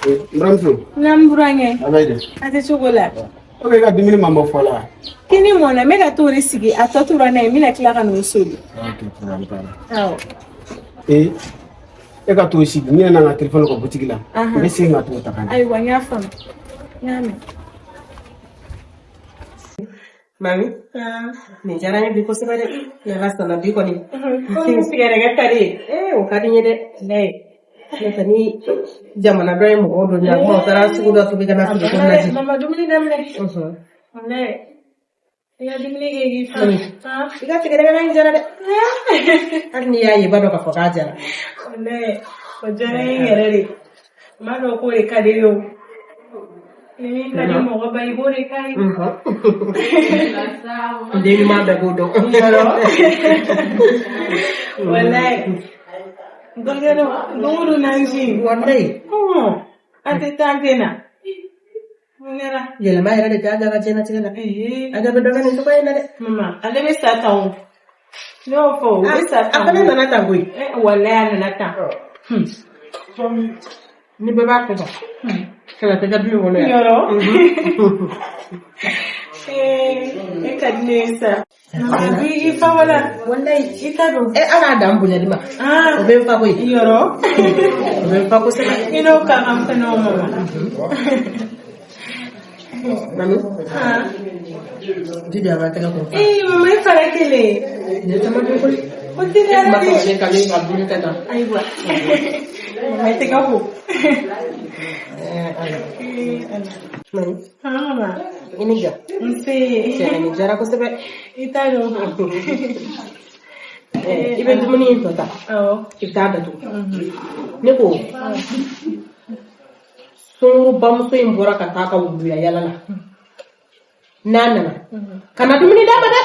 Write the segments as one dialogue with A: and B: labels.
A: N buramuso.
B: N burankɛ.
A: A bɛ di?
B: A tɛ cogo la.
A: O i ka dumuni ma mɔ fɔlɔ wa?
B: Kini mɔna, n bɛ ka t'o de sigi, a tɔ tora n'a ye, n bɛna tila ka n'o soli.
A: Ok, problème t'a la.
B: Awɔ.
A: Ee, e ka t'o sigi, n ɲinɛna n ka telefɔni kɔ butigi la. N bɛ segin ka t'o ta ka na.
B: Ayiwa, n y'a faamu. N y'a mɛn.
C: Mami, nin diyara n ye bi kosɛbɛ dɛ. Ni Ala sɔnna bi kɔni.
B: Komi sigarɛkɛ ka di ye.
C: Ee, o ka di n ye dɛ. Walayi. N'o tɛ ni jamana dɔ ye mɔgɔw don ɲa kuma, u taara sugu dɔ tobi ka na sigi ko lajɛ.
B: Mama, dumuni daminɛ. Walayi. I ka dumuni kɛ k'i fa.
C: I ka tigɛdɛgɛ in diyara dɛ. Hali n'i y'a ye, i b'a dɔn k'a fɔ k'a diyara.
B: Walayi, o diyara n ye yɛrɛ de. N b'a dɔn k'o de ka di ye o. Ni min ka di mɔgɔ ba ye, i b'o de k'a ye.
C: N den ɲuman bɛɛ b'o dɔn.
B: Walayi. Dɔgɔkɛ don o don nanji.
C: Walayi.
B: An tɛ taa, an tɛ na. Mun kɛra?
C: Yɛlɛma yɛrɛ de tɛ Aja ka diɲɛlatigɛ la. Aja bɛ dɔ kɛ nin cogoya in na dɛ.
B: Mama, ale bɛ sa tan o. Ne y'o fɔ, o bɛ sa tan.
C: A fana nana tan koyi.
B: Walayi, a nana tan.
C: Ni bɛɛ b'a kɛ tan. Kɛlɛ tɛ kɛ du in kɔnɔ yan.
B: Yɔrɔ. E ka di ne ye sa. Mama, i fa wala.
C: Walayi.
B: I ta don.
C: Ala y'a dan bonyali ma. O bɛ n fa koyi.
B: Yɔrɔ.
C: O bɛ n fa kosɛbɛ.
B: I n'o ka kan fɛnɛ o, mama.
C: Mami. Ji di an ka tɛgɛ ko.
B: Ee, mama, e fara kelen.
C: Nin ye caman dun koyi.
B: O tɛ
C: E tun b'a
B: dɛ.
C: fɔ ne ka ne ka dumuni kɛ tan.
B: Ayiwa. Mama, i tɛgɛ ko.
C: Ala.
B: Ee, Ala.
C: Mami.
B: Mama.
C: I ni ja.
B: Nse.
C: Tiɲɛ nin diyara kosɛbɛ.
B: I t'a dɔn.
C: I bɛ dumuni in tɔ ta.
B: Awɔ.
C: I bɛ taa datugu. Ne ko sungurubamuso in bɔra ka taa ka wuluya yala la. N'a nana, kana dumuni d'a ma dɛ.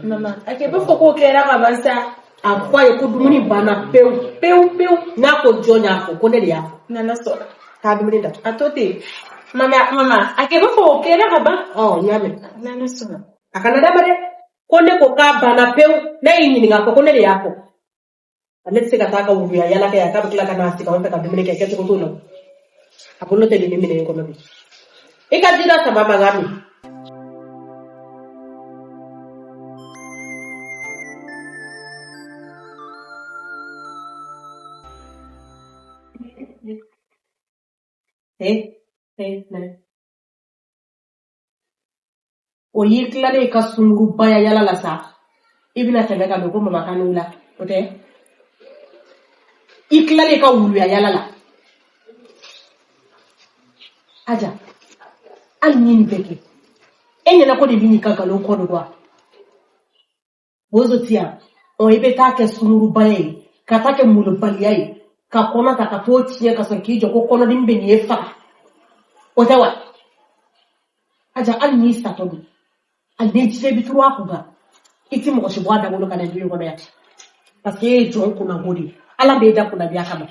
B: Mama, a kɛ b'a fɔ k'o kɛra ka ban sa.
C: A fɔ a ye ko dumuni banna pewu pewu pewu. N'a ko jɔn y'a fɔ, ko ne de y'a fɔ.
B: N'Ala sɔnna.
C: Taa dumuni datugu.
B: A to ten. Mama, mama, a kɛ b'a fɔ o kɛra ka ban.
C: Ɔ, n y'a mɛn.
B: N'Ala sɔnna.
C: A kana d'a ma dɛ. Ko ne ko k'a banna pewu. N'a y'i ɲininka, a fɔ ko ne de y'a fɔ. Ale tɛ se ka taa ka wuluya yala kɛ yan k'a bɛ tila ka n'a sigi anw fɛ ka dumuni kɛ, kɛcogo t'o la. A bolo tɛ nin minɛn in kɔnɔ bi. I ka ji dɔ sama ma n k'a min. Eh, eh, ne. O y'i tilalen i ka sungurubaya yala la sa, i bɛna tɛmɛ ka don ko mama kan la, o tɛ i tilalen i ka wuluya yala la. Aja, hali ni nin bɛɛ kɛ, e ɲɛna ko de bɛ n'i ka nkalon kɔ don wa? Bozo ti yan ɔ, i bɛ taa kɛ sungurubaya ye, ka taa kɛ molobaliya ye, ka kɔnɔ ta ka t'o tiɲɛ ka sɔrɔ k'i jɔ ko kɔnɔdimi bɛ nin ye faga, o tɛ wa? Aja, hali n'i satɔ don, hali ni diɲɛ bɛ turu a kun kan, i ti mɔgɔ si bɔ a dabolo ka na du in kɔnɔ yan, parce que e ye jɔn kunnanko de ye. Ala b'e da kunnadiya kama.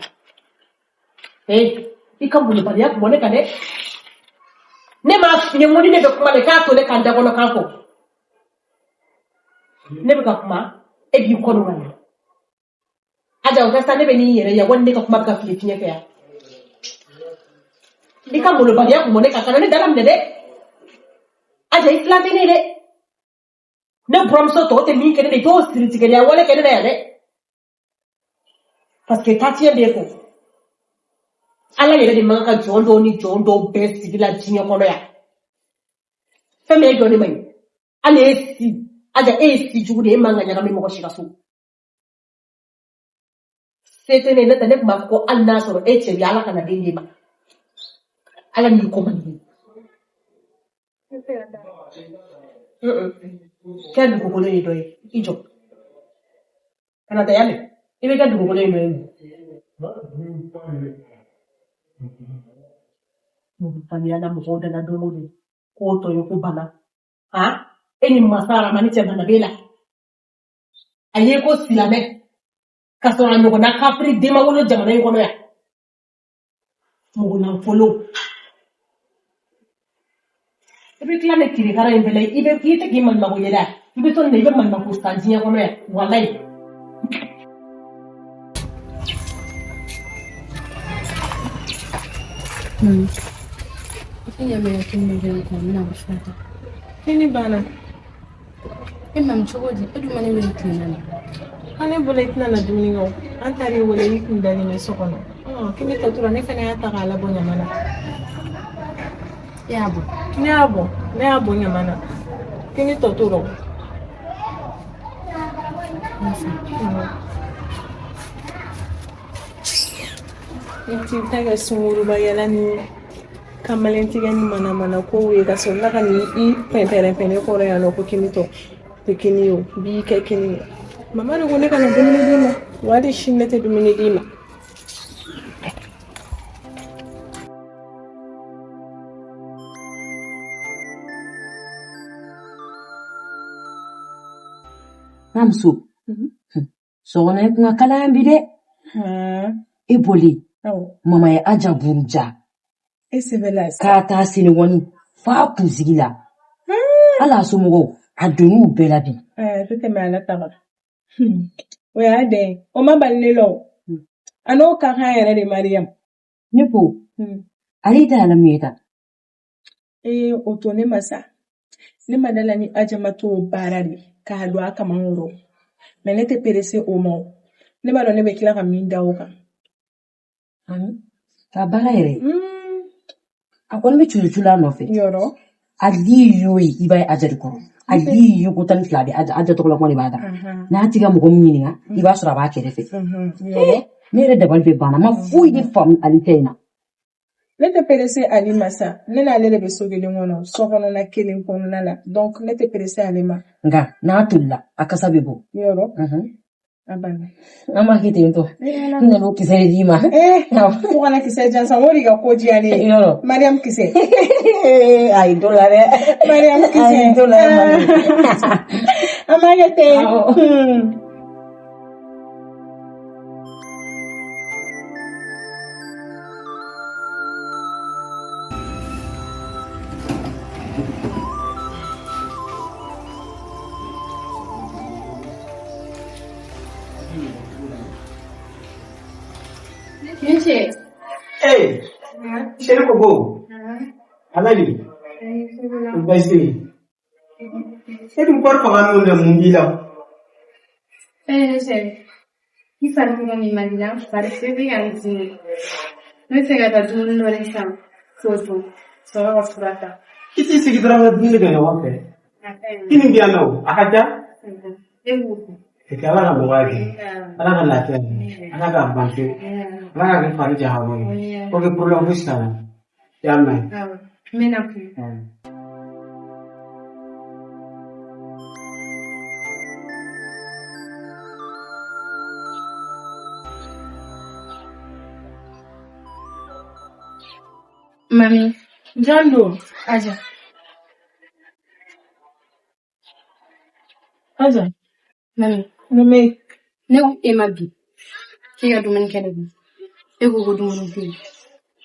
C: Ee, i ka molobaliya kun bɔ ne kan dɛ. Ne m'a f'i ye n ko ni ne bɛ kuma la, i k'a to ne ka n dakɔnɔ kan fɔ. Ne bɛ ka kuma, e b'i kɔ don ka na. Aja, o kɛ sa, ne bɛ n'i yɛrɛ ye wali ne ka kuma bɛ ka fili fiɲɛ fɛ yan. I ka molobaliya kun bɔ ne kan, kana ne dala minɛ dɛ. Aja, i filan tɛ ne ye dɛ. Ne buramuso tɔw tɛ min kɛ ne la, i t'o siritigɛliya wale kɛ ne la yan dɛ, parce que taatiɲɛ b'e kɔ. Ala yɛrɛ de man kan ka jɔn dɔw ni jɔn dɔw bɛɛ sigi la diɲɛ kɔnɔ yan. Fɛn min e dɔn ne ma ɲi, hali e si. Aja, e ye si jugu de ye, e man ka ɲagami mɔgɔ si ka so. Se tɛ ne, ne tɛ ne tun b'a fɔ ko hali n'a sɔrɔ e cɛ bɛ, Ala kana den d'e ma. Ala n'i ko man di. Kɛ dugukolo ye dɔ ye, i jɔ kana taa yan, i bɛ kɛ dugukolo ye dɔ ye. Faamuya la, mɔgɔw dala don o don k'o tɔ ye ko bana. Han, e ni masa aramani cɛ, bana b'e la. A ye ko silamɛ ka sɔrɔ a ɲɔgɔnna kafiri den ma wolo jamana in kɔnɔ yan. Mɔgɔ lankolon, i bɛ tila ni kirikara in bɛɛ la, i bɛ i tɛ k'i malimako yɛlɛ, i bɛ to nin na, i bɛ malimako san diɲɛ kɔnɔ yan, walayi.
D: Mami, i ɲɛ bɛ kini bɛ yan kɔ, n bɛna fura ta.
B: Kini banna.
D: E mami cogo di? E dun ma ne wele tilenna na.
B: An ne bolo i tɛna na dumuni kɛ o. An taar'i wele i kun dalen bɛ so kɔnɔ. Kini tɔ tora ne fana y'a ta k'a labɔ ɲama na.
D: E y'a bɔ?
B: Ne y'a bɔ, ne y'a bɔ ɲama na. Kini tɔ tora o. I t'i ta kɛ sunguruba yɛlɛ ni kamalentigɛ ni manamana kow ye ka sɔrɔ la ka n'i pɛnpɛrɛn ne kɔrɔ yan nɔ ko kini tɔ tɛ kini ye o b'i kɛ kini ye. Mama de ko ne kana dumuni d'i ma, wa hali sini ne tɛ dumuni d'i ma.
E: N'a muso, sɔgɔnɔ ye kun ka kalan bi dɛ. E boli, mama ye Aja buruja.
B: E sɛbɛla sa.
E: K'a taa senewani f'a kunsigi la. Hali a somɔgɔw, a donn'u bɛɛ la bi.
B: A tɛ tɛmɛ ala ta kan. O y'a den ye. O ma bali ne la o. A n'o ka kan yɛrɛ de Mariyamu.
E: Ne ko, ale ta yala mun ye tan?
B: Ee, o to ne ma sa. Ne ma da la ni Aja ma t'o baara de k'a don a kaman kɔrɔ. Mais ne tɛ perese o ma o. Ne b'a dɔn ne bɛ tila ka min da o kan.
E: Ka baara yɛrɛ. A kɔni bɛ cucu la a nɔfɛ.
B: Yɔrɔ.
E: Ale y'o ye i b'a ye Aja de kɔrɔ. Ale y'o ko 12 bɛ Aja tɔgɔ la kuma de b'a da. N'a t'i ka mɔgɔ min ɲininka, i b'a sɔrɔ a b'a kɛrɛfɛ. Ne yɛrɛ dabali bɛ banna, n ma foyi de faamu ale ta in na.
B: Ne tɛ perese ale ma sa. Ne n'ale de bɛ so kelen kɔnɔ, so kɔnɔna kelen kɔnɔna la. Donc ne tɛ perese ale ma.
E: Nka n'a tolila, a kasa bɛ bɔ.
B: Yɔrɔ. A banna.
E: An b'a kɛ ten tɔ. N nana o kisɛ de d'i ma.
B: Fo kana kisɛ jansa, o de ka ko diya ne ye.
E: Yɔrɔ.
B: Mariam kisɛ.
E: Ayi, t'o la dɛ.
B: Mariam kisɛ.
E: Ayi, t'o la dɛ.
B: An b'a kɛ ten.
A: Hey, chérie Kogo. Alali. Baasi tɛ yen. E dun kɔri fanga ninnu de mun b'i la?
D: Ne cɛ, n fari kɔni man di n fari bɛ ka n dimi. Ne bɛ fɛ ka taa dumuni dɔ de san k'o dun, sɔrɔ ka fura ta.
A: I t'i sigi dɔrɔn ka dumuni kɛ ɲɔgɔn fɛ. Kini bɛ yan nɔ, a ka ca.
D: E b'o dun.
A: Kɛ Ala ka nɔgɔya kɛ. Ala ka lafiya di. Ala k'a ban pewu. Ala k'a kɛ fari jahabɔ ye. O kɛ problème fosi t'a la. I y'a mɛn?
D: Awɔ, n bɛ na kun. Mami.
B: Jɔn don?
D: Aja.
B: Aja.
D: Mami.
B: Mun bɛ yen?
D: Ne ko e ma bi k'i ka dumuni kɛ ne kun. E ko ko dumuni tɛ yen.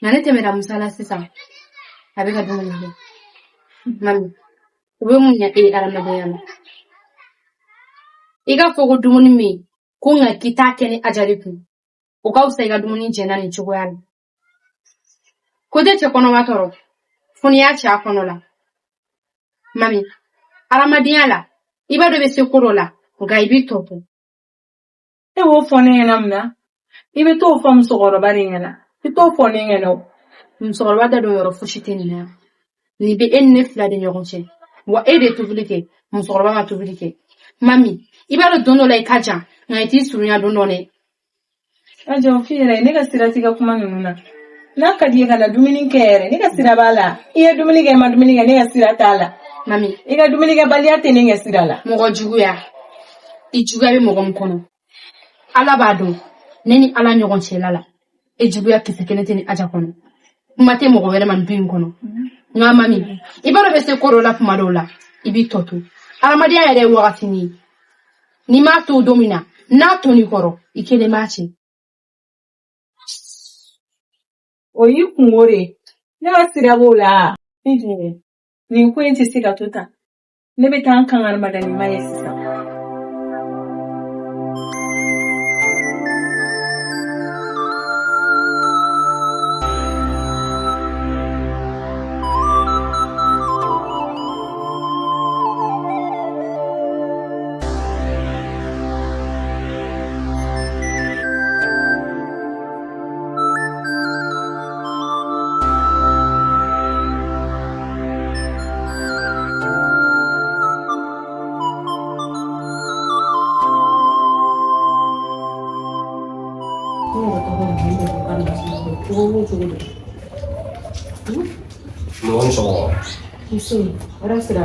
D: Nka ne tɛmɛna Musa la sisan, a bɛ ka dumuni kɛ. Mami, o bɛ mun ɲɛ e ye adamadenya la? I k'a fɔ ko dumuni bɛ yen, ko nka k'i t'a kɛ ni Aja de kun. O ka fisa i ka dumuni jɛnna nin cogoya la. Ko tɛ cɛ kɔnɔma tɔɔrɔ, fo n'i y'a ci a kɔnɔ la. Mami, adamadenya la, i b'a dɔn i bɛ se ko dɔ la, nka i b'i tɔ to.
B: E b'o fɔ ne ɲɛna mun na? I bɛ t'o fɔ musokɔrɔba de ɲɛna. I t'o fɔ ne ɲɛna o.
D: Musokɔrɔba da don yɔrɔ fosi tɛ nin na yan. Nin bɛ e ni ne fila de ɲɔgɔn cɛ. Wa e de ye tobili kɛ, musokɔrɔba ma tobili kɛ. Mami, i b'a dɔn don dɔ la i ka jan, nka i t'i surunya don dɔ dɛ.
B: Aja, o f'i yɛrɛ ye, ne ka sira t'i ka kuma ninnu na. N'a ka di ye ka na dumuni kɛ yɛrɛ, ne ka sira b'a la. I ye dumuni kɛ, i ma dumuni kɛ, ne ka sira t'a la.
D: Mami.
B: I ka dumunikɛbaliya tɛ ne ka sira la.
D: Mɔgɔ juguya. I juguya bɛ mɔgɔ min kɔnɔ. Ala b'a dɔn, ne ni Ala ɲɔgɔn cɛla la, e juguya kisɛ kelen tɛ ni Aja kɔnɔ. Kuma tɛ mɔgɔ wɛrɛ ma nin du in kɔnɔ. Nka mami, i b'a dɔn bɛ se ko dɔ la kuma dɔw la, i b'i tɔ to. Adamadenya yɛrɛ ye wagatinin ye. N'i m'a to don min na, n'a tonn'i kɔrɔ, i kelen b'a cɛ.
B: O y'i kungo de ye. Ne ka sira b'o la. Nin ko in tɛ se ka to tan. Ne bɛ taa n kangarimada ye sisan.
C: Ne yɛrɛ tɔgɔ ye mun de ka na cogo o cogo de.
F: Mɔgɔ ni sɔgɔma.
B: Nse, hɛrɛ sira.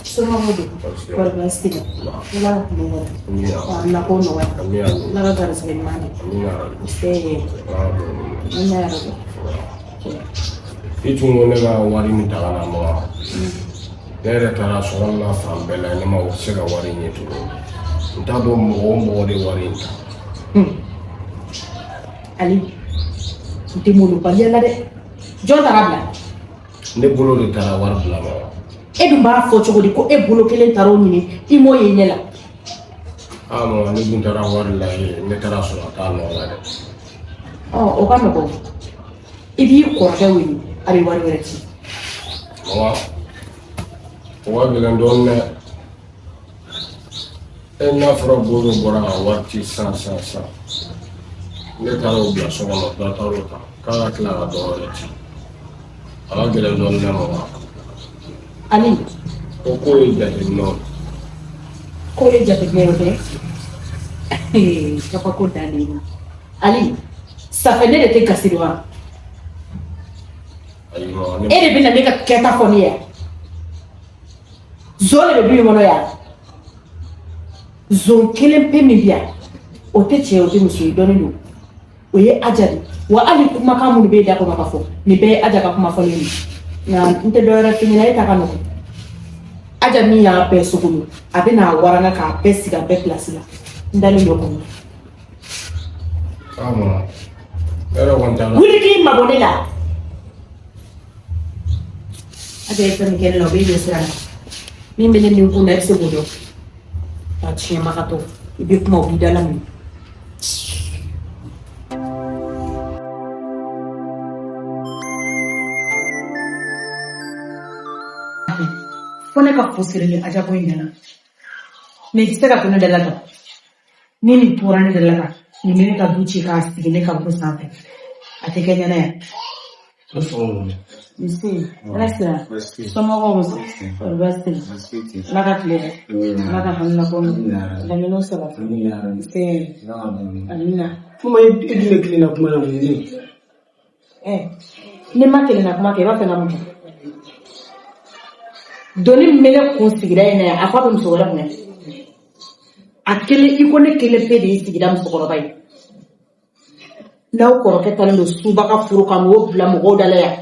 B: Somɔgɔw don? Kɔri baasi t'i la? Ala ka tile hɛrɛ. Amina ko nɔgɔya. Ala ka garisɛgɛ ɲuman di. Nse. Amina yarabi.
F: I tun ko ne ka wari min ta ka na ma ne yɛrɛ taara sɔrɔ la fan bɛɛ la ne ma se ka wari in ye tugun n t'a dɔn mɔgɔ o mɔgɔ de wari in ta.
C: Ali, n tɛ molobaliya la dɛ. Jɔn taara bila?
F: Ne bolo de taara wari bila ma.
C: E dun b'a fɔ cogo di ko e bolo kelen taara o ɲini i m'o ye ɲɛ la?
F: Aa mama, ne dun taara wari lajɛ, ne taara sɔrɔ a t'a nɔ la dɛ.
C: Ɔ, o ka nɔgɔn. I b'i kɔrɔkɛ wele, a bɛ wari wɛrɛ ci.
F: Mama, o ka gɛlɛn dɔɔnin dɛ. E n'a fɔra Bozo bɔra ka wari ci sisan sisan sisan, ne taara o bila so kɔnɔ, dɔ taara o ta k'a ka tila ka dɔ wɛrɛ ci, a ka gɛlɛn dɔɔnin dɛ mama.
C: Ali.
F: Ko ko ye jateminɛw ye.
C: Ko ye jateminɛ ye o tɛ kabako dan de ye. Ali, safɛ ne de tɛ gasi wa?
F: Ayi mama, ne
C: E de bɛna ne ka kɛta fɔ ne ye yan. Zon de bɛ du in kɔnɔ yan. Zon kelen pe min bɛ yan, o tɛ cɛ ye, o tɛ muso ye, dɔɔnin don. O ye Aja de. Wa hali kumakan minnu bɛ da kɔnɔ ka fɔ, nin bɛɛ ye Aja ka kuma fɔlen ye. Nka n tɛ dɔwɛrɛ f'i ɲɛna, e ta ka nɔgɔn. Aja min y'a bɛɛ sogolo, a bɛ n'a waranga k'a bɛɛ sigi a bɛɛ pilasi la. N dalen don kɔnɔ.
F: Aa mama, ne yɛrɛ kɔni t'a la.
C: Wuli k'i mabɔ ne la. Aja ye fɛn min kɛ ne la, o b'e ɲɛ sira la. Min bɛ ne ni kun na, e bɛ se k'o dɔn. A tiɲɛbagatɔ, i bɛ kuma o b'i da la minɛ. Fo ne ka fu siri ni Aja ko in ɲɛna. Nin tɛ se ka to ne da la tan. Ni nin tora ne da la tan, nin bɛ ne ka du ci k'a sigi ne kaburu sanfɛ. A tɛ kɛ ɲɛna yan. Nse, hɛrɛ sira. Somɔgɔw kɔri baasi tɛ yen? Ala ka tile hɛrɛ. Ala ka hamina ko laɲiniw sabati. Nse, amina.
A: Mama, e dun bɛ tilenna kuma la mun ye?
C: Ɛ, ni ma kelenna kuma kɛ, i b'a fɛ ka mun kɛ? Doni min bɛ ne kun sigida in na yan, a fɔ a bɛ muso wɛrɛ kun a kelen i ko ne kelen pe de ye sigida musokɔrɔba ye. N'aw kɔrɔkɛ talen don subaga furu ka n'o bila mɔgɔw da la yan,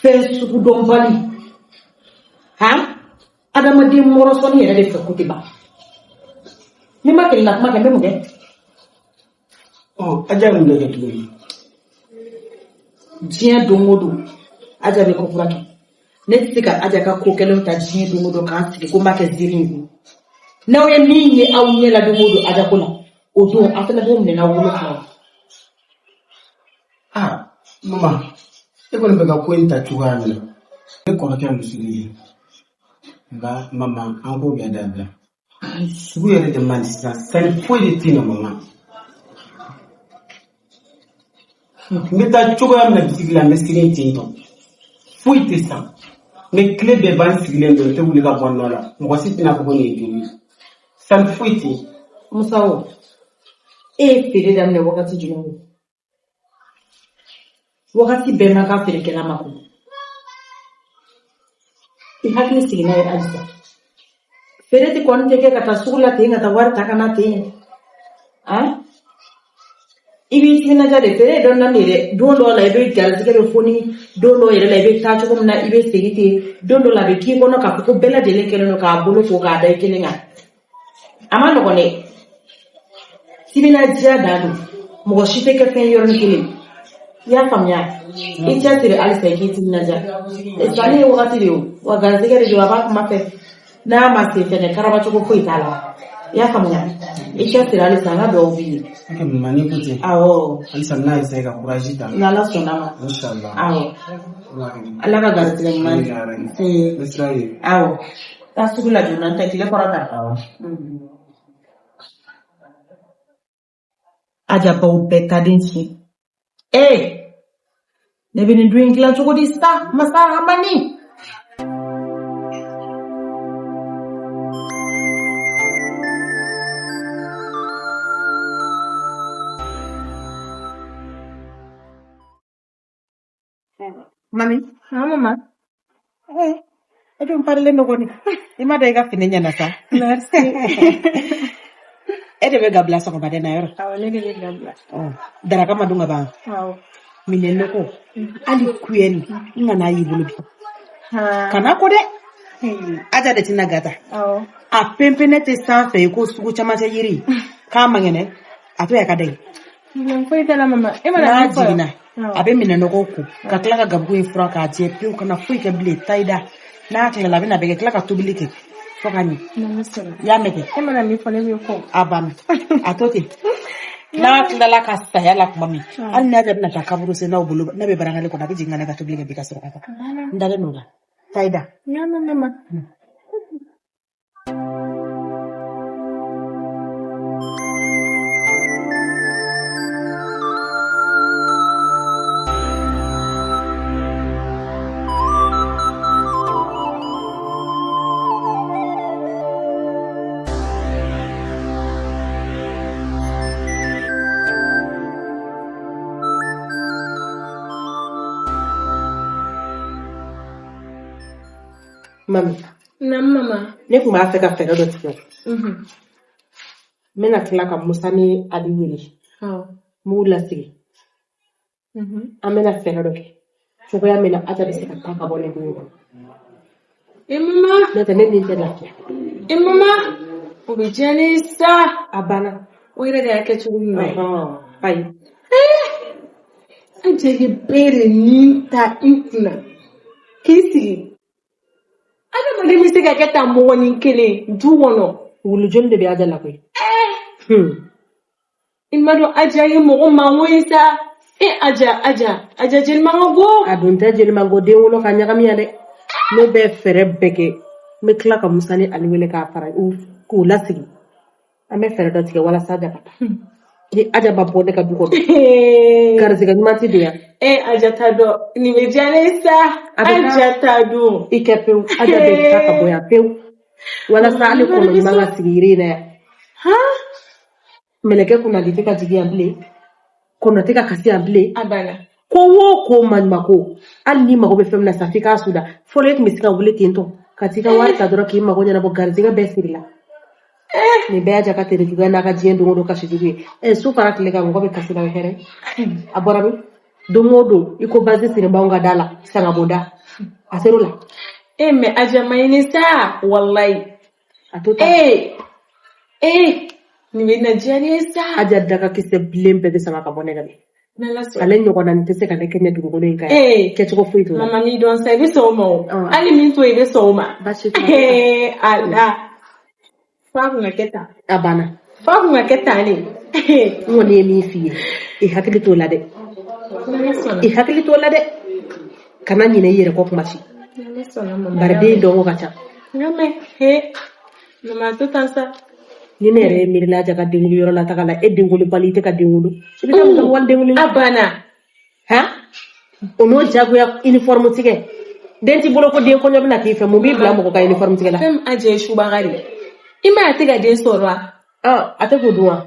C: fɛn sugu dɔnbali han, adamaden mɔrɔsɔni yɛrɛ de fɛ ko tɛ ban. Ni ma kelenna kuma kɛ, n bɛ mun kɛ?
A: Ɔ, Aja ye mun de kɛ tuguni?
C: Diɲɛ don o don, Aja bɛ ko kura kɛ. Ne tɛ se ka Aja ka ko kɛlenw ta diɲɛ don o don k'an sigi ko n b'a kɛ ziiri in kun. N'aw ye min ye aw ɲɛ la don o don Aja ko la, o don aw fana b'o minɛ n'aw bolo fila ye.
A: Aa mama, e kɔni bɛ ka ko in ta cogoya min na, ne kɔrɔkɛ muso ye. Nka mama, an k'o bɛɛ dabila. Sugu yɛrɛ de man di sisan, sanni foyi de tɛ yen nɔ mama. N bɛ taa cogoya min na bitigi la, n bɛ siran ten tɔ. Foyi tɛ san. N bɛ tile bɛɛ ban sigilen don, n tɛ wuli ka bɔ n nɔ la. Mɔgɔ si tɛna fɔ ko nin ye joli ye. Sanni foyi tɛ yen.
C: Musa o, e ye feere daminɛ wagati jumɛn? Wagati bɛɛ man kan feerekɛla ma koyi. I hakili sigi n'a ye halisa. Feere tɛ kɔni tɛ kɛ ka taa sugu la ten, ka taa wari ta ka na ten. Han? I b'i timinanja de, feere ye dɔɔnin de ye dɛ. Don dɔw la i bɛ garijɛgɛ bɛ foni, don dɔw yɛrɛ la i bɛ taa cogo min na i bɛ segin ten, don dɔw la a bɛ k'i kɔnɔ k'a fɔ ko bɛɛ lajɛlen kɛlen don k'a bolo ko k'a da i kelen kan. A ma nɔgɔn dɛ. Timinandiya dan don. Mɔgɔ si tɛ kɛ fɛn yɔrɔnin kelen. I y'a faamuya? I cɛsiri halisa, i k'i timinandiya. Sanni ye wagati de ye o, wa garijɛgɛ de don, a b'a kuma fɛ. N'a ma se fɛnɛ, karabacogo foyi t'a la. I y'a faamuya? I cɛsiri halisa, an ka duwawu b'i ye.
A: Ok mama, n'i ko ten.
C: Awɔ.
A: Halisa n n'a essayer ka courage ta.
C: N'Ala sɔnna ma.
A: Inshallah.
C: Awɔ. Ala ka garijɛgɛ ɲuman di. Nse.
A: N bɛ sira ye.
C: Awɔ. Taa sugu la joona, n tɛ tile kɔrɔ ta.
A: Awɔ.
C: Aja baw bɛɛ ta den tiɲɛ. Ee, ne bɛ nin du in dilan cogo di sa, masa Hamani? Mami.
B: Ha mama.
C: Eh, e dun parilen don kɔni. I ma da i ka fini ɲɛna sa.
B: Merci.
C: E de bɛ ga bila sɔgɔmada na yɔrɔ.
B: Awɔ, ne de bɛ ga bila.
C: Ɔ, daraka ma dun ka ban.
B: Awɔ.
C: Minɛn nɔgɔ. Hali kuyɛri n kana y'i bolo bi.
B: Ha.
C: Kana ko dɛ. Aja de tɛna ga ta.
B: Awɔ.
C: A pɛnpɛnɛ tɛ sanfɛ i ko sugu camancɛ yiri. K'a man kɛnɛ. A to yen a ka da yen.
B: Problème foyi t'a la mama. E mana
C: N'a
B: min fɔ.
C: jiginna
B: Awɔ.
C: a bɛ minɛnɔgɔw ko ka tila ka gabugu in furan k'a jɛ pewu kana foyi kɛ bilen taa i da n'a tilala a bɛna bɛɛ kɛ tila ka tobili kɛ fo ka ɲɛ
B: N'Ala sɔnna.
C: i y'a mɛn kɛ
B: E mana min fɔ ne bɛ kɔ.
C: a banna a to ten n'a tilala ka saya la tuma min hali n'a yɛrɛ bɛna taa kaburu sen n'aw bolo n'a bɛ barankali kɔnɔ a bɛ jigin ka na ka tobili kɛ bi ka sɔrɔ ka taa n dalen don o la taa i da.
B: N y'a mɛn mama.
C: Mami,
B: Na mama.
C: ne tun b'a fɛ ka fɛɛrɛ dɔ tigɛ.
B: Mhm.
C: N bɛna tila ka Musa ni Ali wele.
B: Awɔ.
C: N b'u lasigi.
B: Mhm.
C: An bɛna fɛɛrɛ dɔ kɛ. Cogoya min na Aja bɛ se ka taa ka bɔ nin du in kɔnɔ.
B: E mama.
C: N'o tɛ ne ni tɛ lafiya.
B: E mama. O bɛ diya ne ye sa.
C: A banna.
B: O yɛrɛ de y'a kɛ cogo ɲuman ye.
C: Ɔhɔn, ayi.
B: Aja ye bɛɛ de nin ta i kunna k'i sigi. Adamaden bɛ se ka kɛ tan mɔgɔnin kelen du kɔnɔ.
C: Wulu joli de bɛ Aja la koyi. Hmm.
B: I ma dɔn Aja ye mɔgɔ mango ye sa. E Aja Aja Aja jeli mango go.
C: A dun tɛ jeli mango den wolo ka ɲagami yan dɛ. Ne bɛ fɛɛrɛ bɛɛ kɛ. N bɛ tila ka Musa ni Ali wele k'a fara u k'u lasigi. An bɛ fɛɛrɛ dɔ tigɛ walasa Aja ka taa. Ni Aja ma bɔ ne ka du kɔnɔ. Garizigɛ ɲuman tɛ don yan.
B: E Aja t'a dɔn nin bɛ diya ne ye sa.
C: A bɛ taa-
B: Aja t'a dɔn.
C: I kɛ pewu. Aja bɛ taa ka bɔ yan pewu. Walasa hali kɔnɔ ɲuman ka sigi yiri in na yan.
B: Han?
C: Mɛlɛkɛ kunnadi tɛ ka jigin yan bilen. Kɔnɔ tɛ ka kasi yan bilen.
B: A banna.
C: Ko o ko maɲumanko hali n'i mago bɛ fɛn min na sa f'i k'a suda fɔlɔ e tun bɛ se ka wuli ten tɔ ka t'i ka wari ta dɔrɔn k'i mago ɲɛnabɔ garizigɛ bɛɛ siri la nin bɛɛ y'a ja ka tere juguya n'a ka diɲɛ don o don kasi jugu ye ɛ su fara tile kan mɔgɔ bɛ kasi la o ye hɛrɛ ye. A bɔra min don o don i ko basi siri b'anw ka da la sangabonda a ser'o la
B: E mais Aja ma ɲini sa. Walayi.
C: a to tan
B: E e nin bɛ na diya ne ye sa.
C: Aja daga kisɛ bilen bɛɛ bɛ sama ka bɔ ne la bi
B: N'Ala sɔnna.
C: ale ɲɔgɔnna nin tɛ se ka ne kɛɲɛ dugukolo in kan yan
B: Ee.
C: kɛcogo foyi t'o la
B: Mama m'i dɔn sa i bɛ sɔn o ma o.
C: Ɔn.
B: Hali min to yen i bɛ sɔn o ma.
C: Baasi t'a la.
B: Ee Ala. F'a kun ka kɛ tan.
C: A banna.
B: F'a kun ka kɛ tan de.
C: N kɔni ye min f'i ye i hakili t'o la dɛ.
B: N'Ala sɔnna.
C: I hakili t'o la dɛ. Kana ɲinɛ i yɛrɛ kɔ kuma si.
B: N'Ala sɔnna mama.
C: Bari den dɔnko ka ca.
B: N y'a mɛn. He. Mama a to tan sa.
C: Ni ne yɛrɛ ye miirila Aja ka denkuli yɔrɔ la taga la e denwolobali i tɛ ka den wolo. I bɛ taa mun kɛ wali denwuli la?
B: A banna.
C: Han? O n'o jagoya uniforme tigɛ. Den t'i bolo ko den kɔɲɔ bɛna k'i fɛ mun b'i bila mɔgɔ ka uniforme tigɛ la?
B: Fɛn min Aja ye subaga de ye. I ma ye a tɛ ka den sɔrɔ wa?
C: Ɔ a tɛ k'o dun wa?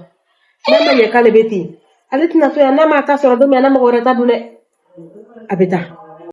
C: N'a ma ɲɛ k'ale bɛ ten ale tɛna to yan n'a m'a ta sɔrɔ don min a n'a mɔgɔ wɛrɛ ta dun dɛ. A bɛ taa.